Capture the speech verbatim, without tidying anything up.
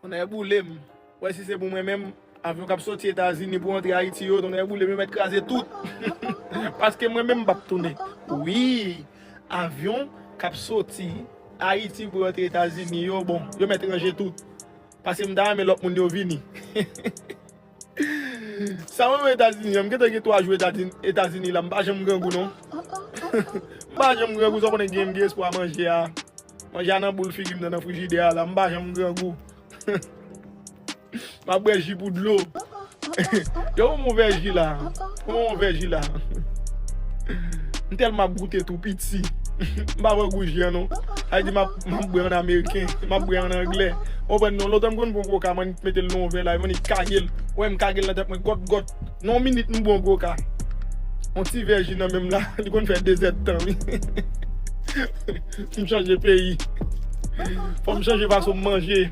Tonnè boule m. Wè si se pou mwen menm, avyon k ap soti Etazini pou antre Ayiti yo, tonnè boule m, yo mèt kraze tout. Paske mwen menm m p ap tounen. Wi, avyon k ap soti Ayiti pou antre Etazini yo, bon, yo mèt ranje tout. Paske m ta renmen lòt moun yo vini. Sa mwen Etazini an, m gentan gen twa jou Etazini, Etazini la, m pa janm grangou non. M pa janm grangou, sa w konnen gen, m gen espwa manje a. Manje a nan boul figi m nan, nan frijidè a la, m pa janm grangou. M ap bwè ji pou dlo. Yo, yon move ji la. Yon move ji la. M tèlman ap goute tou piti. M pa pran gou ji an non. Sa vle di m ap, m ap bwè an ameriken, m ap bwè an anglè. Ou konprann non, lontan m konn pran koka, mwen mete l nan yon vè la, mwen kage l. Ou wè m kage l nan tèt mwen gòt gòt. Nan yon minit m bwè yon koka. Yon ti vè ji nan men m la, li konn fè de zèdtan wi. M chanje peyi. Fò m chanje fason m manje.